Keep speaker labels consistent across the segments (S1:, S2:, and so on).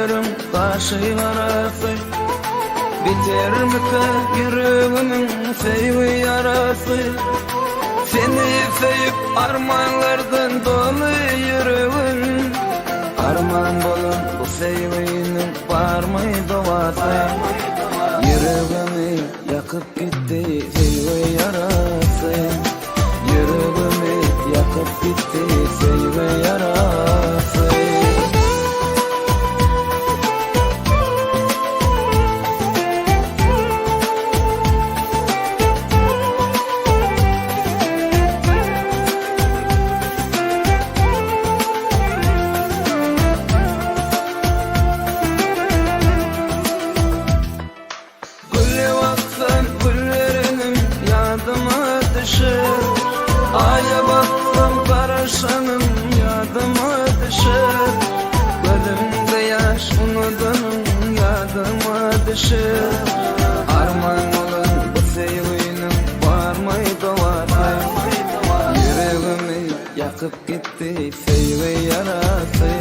S1: Gözleriň gaşy garasy Bitermika ýüregimiň söýgi ýarasy Seni söýüp armanlardan doly ýüregim Arman bolan bu söýginiň barmy dowasy Ýüregimi ýakyp gitdi söýgi ýarasy Ýüregimi ýakyp gitdi söýgi ýarasy. Güle baksam güllerim ýadyma düşer Aýa baksam garaşanym ýadyma düşer Gözümde ýaş unudanym ýadyma düşer Arman bolan bu söýginiň barmy dowasy Ýüregimi ýakyp gitdi söýgi ýarasy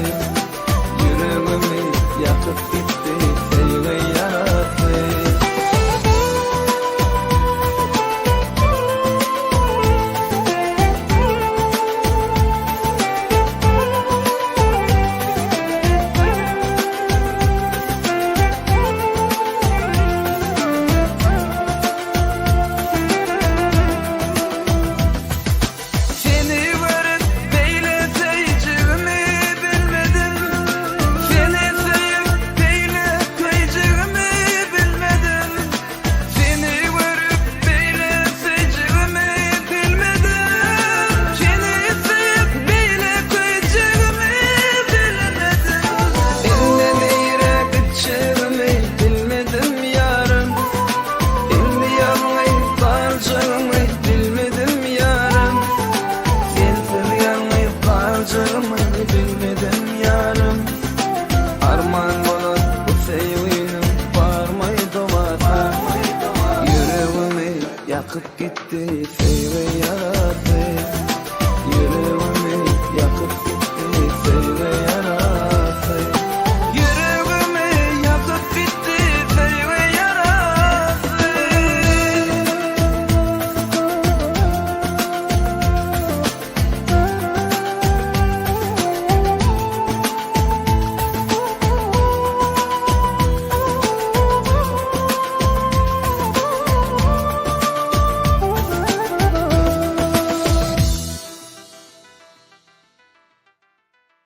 S1: Ýüregimi ýakyp gitdi söýgi ýarasy. Seni görüp beýle söýjegimi bilmedim Seni söýüp beýle köýjegimi bilmedim Seni görüp beýle söýjegimi bilmedim Seni söýüp beýle köýjegimi bilmedim Indi nirä gitjegimi bilmedim ýarym Indi ýalňyz galjagymy bilmedim ýarym Sensiz ýalňyz galjagymy bilmedim ýarym Arman bolar bu söýginiň barmy dowasy Ýüregimi ýakyp gitdi söýgi ýarasy.